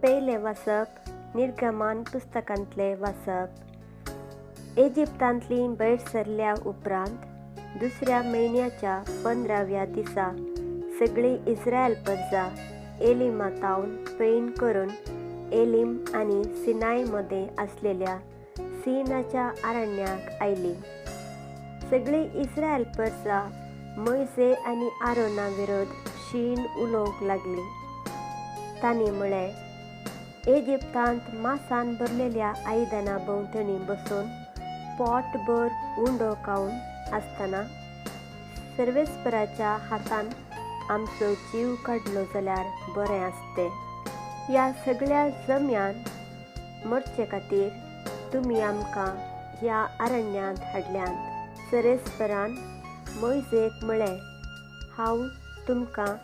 पयलें वाचप निर्गमान पुस्तकांतलें वाचप. इजिप्तांतली भायर सरल्या उपरांत दुसऱ्या म्हयन्याच्या 15व्या दिसा सगळी इस्रायल परजा एलिमातावन पैन करून एलिम आनी सिनाय मदें आसलेल्या सीनाच्या आरण्याक आयली. सगळी इस्रायल परजा मोयजे आनी आरोना विरोध शीण उलोवंक लागली. तांणी म्हळें, इजिप्तांत मासान भरलेल्या आयदनां भोंवतणी बसून पोटभर उंडो खावन आसतना सर्वेस्पराच्या हातान आमचो जीव काडलो जाल्यार बरें आसतें. ह्या सगळ्या जम्यान मरचे खातीर तुमी आमकां ह्या अरण्यांत हाडल्यांत. सर्वेस्परान मोयजेक म्हळें, हांव तुमकां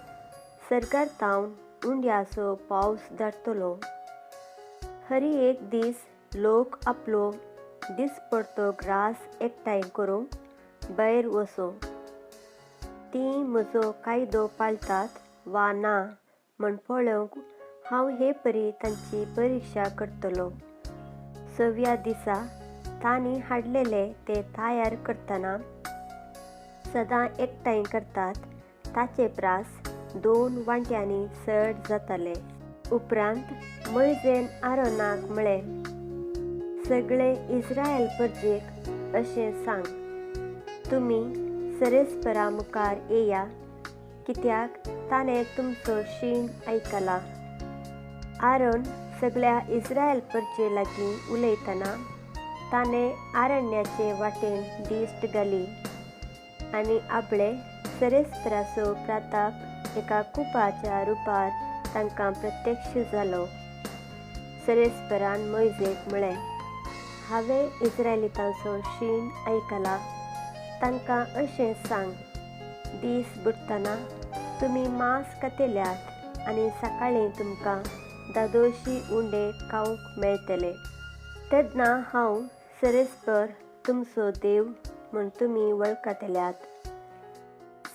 सर्गार तावन उंड्याचो पावस धाडटलो. हरी एक दीस लोक आपलो दिसपडतो ग्रास एकठांय करूंक भायर वचूं. तीं म्हजो कायदो पाळटात वा ना म्हण पळोवंक हांव हे परी तांची परिक्षा करतलो. 6व्या दिसा तांणी हाडलेले ते तयार करतना सदां एकठांय करतात ताचे प्रास 2 वांट्यांनी चड जाताले. उपरांत मोयजेन आरोनाक म्हळें, सगळे इस्रायल परजेक अशें सांग, तुमी सर्वेस्परा मुखार येया, कित्याक ताणें तुमचो शीण आयकला. आरोन सगळ्या इस्रायल परजे लागीं उलयतना ताणें आरण्याचे वाटेन दिश्ट घाली आनी आपले सर्वेस्पराचो प्रताप एका कुपाच्या रुपार तांकां प्रत्यक्ष जालो. सर्वेस्परान मोयजेक म्हळें, हांवें इस्रायलितांचो शीण आयकला. तांकां अशें सांग, दीस बुडटना तुमी मांस खातल्यात आनी सकाळीं तुमकां दादोशी उंडे खावंक मेळटले. तेन्ना हांव सर्वेस्पर तुमचो देव म्हूण तुमी वळखतल्यात.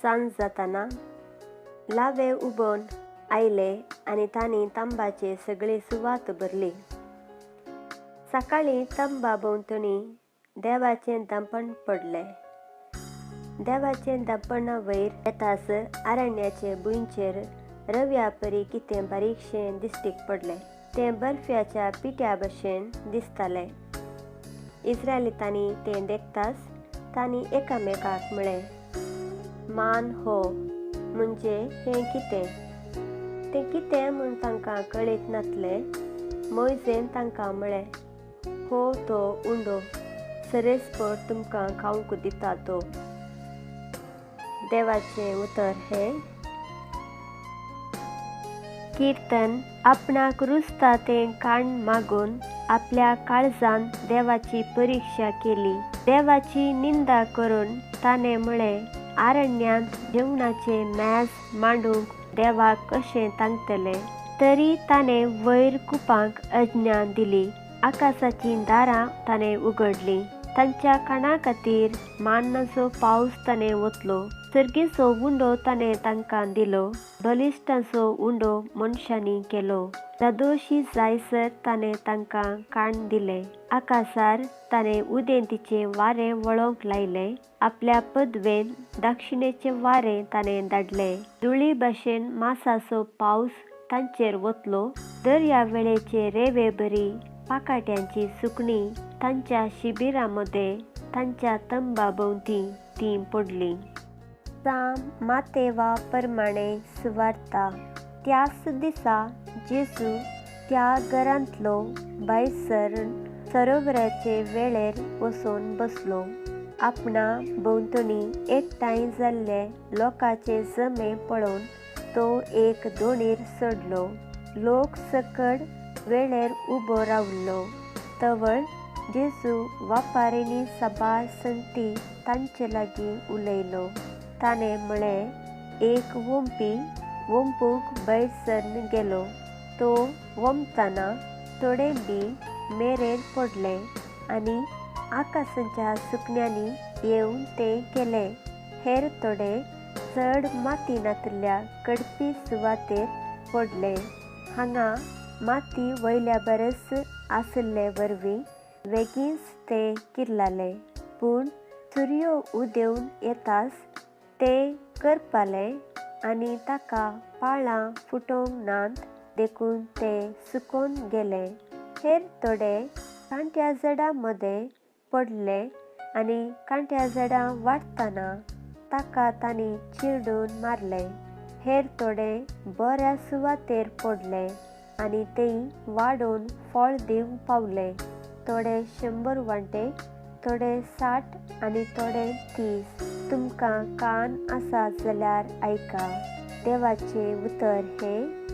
सांज जातना लावे उबोन आयले आनी तांणी तांबाचे सगळी सुवात भरली. सकाळीं तांबा भोंवतणी देवाचें दांपण पडलें. देवाचें दांपणा वयर येताच आरण्याचे भुंयचेर रव्या परी कितें बारीकशें दिश्टीक पडलें. तें बर्फ्याच्या पिठ्या भशेन दिसतालें. इस्रायलितांनी तें देखताच तांणी एकामेकाक म्हळें, मान हो म्हणजे हें कितें? तें कितें म्हूण तांकां कळीत नासलें. मोयजेन तांकां म्हळें, हो तो उंडो सर्वेस्पर तुमकां खावंक दिता तो. देवाचें उतर हें. किर्तन. आपणाक रुचता तें काण मागून आपल्या काळजान देवाची परिक्षा केली. देवाची निंदा करून ताणें म्हळें, आरण्यांत जेवणाचें मेज मांडूंक देवाक कशें तांकतलें? तरी ताणें वयर कुपांक आज्ञा दिली, आकाशाचीं दारां ताणें उगडलीं. तांच्या काणा खातीर मान्नाचो पावस ताणें ओतलो, सर्गीचो उंडो ताणें तांकां दिलो, बलिश्टांचो उंडो मनशांनी केलो. दादोशी जायसर ताणें तांकां काण दिलें. आकाशार ताणें उदेंतीचें वारें वळोवंक लायलें, आपल्या पदवेन दक्षिणेचें वारें ताणें धाडलें. धुळी भशेन मासाचो पावस तांचेर वतलो. दर्या वेळेचे रेवे बरी पाकाट्यांची सुकणीं तांच्या शिबिरां मदें तांच्या तंबा भोंवती तीं पडलीं. साम मातेवा परमाणे सुवार्ता. त्याच दिसा जेजू त्या घरांतलो भायर सरन सरोवराचे वेळेर वचून बसलो. आपणा भोंवतणी एकठांय जाल्ले लोकांचे जमे पळोवन तो एक दोणीर चडलो. लोक सकड वेळेर उबो रावलो. तवळ जेजू वापारिणी साबार संगती तांचे लागीं उलयलो. ताणें म्हळें, एक वोंपी वोंपूंक भायर सरन गेलो. तो वोंपतना थोडें बी मेरेर पडलें आनी आकाशाच्या सुकण्यांनी येवन तें केलें. हेर थोडे चड माती नातिल्ल्या कडपी सुवातेर पडले. हांगा माती वयल्या बरस आशिल्ले वरवीं वेगींच ते किरलाले, पूण सुर्यो उदेवन येताच ते करपाले आनी ताका पाळां फुटोवंक नात देखून ते सुकोन गेले. हेर थोडे कांट्या झाडां मदें पडले आनी कांट्या झाडां वाडटना ताका तांणी चिरडून मारले. हेर थोडे बऱ्या सुवातेर पडले आनी तेय वाडोवन फळ दिवंक पावले. थोडे 100 वांटे, थोडे 60 आनी थोडे 30. तुमकां कान आसा जाल्यार आयका. देवाचें उतर हें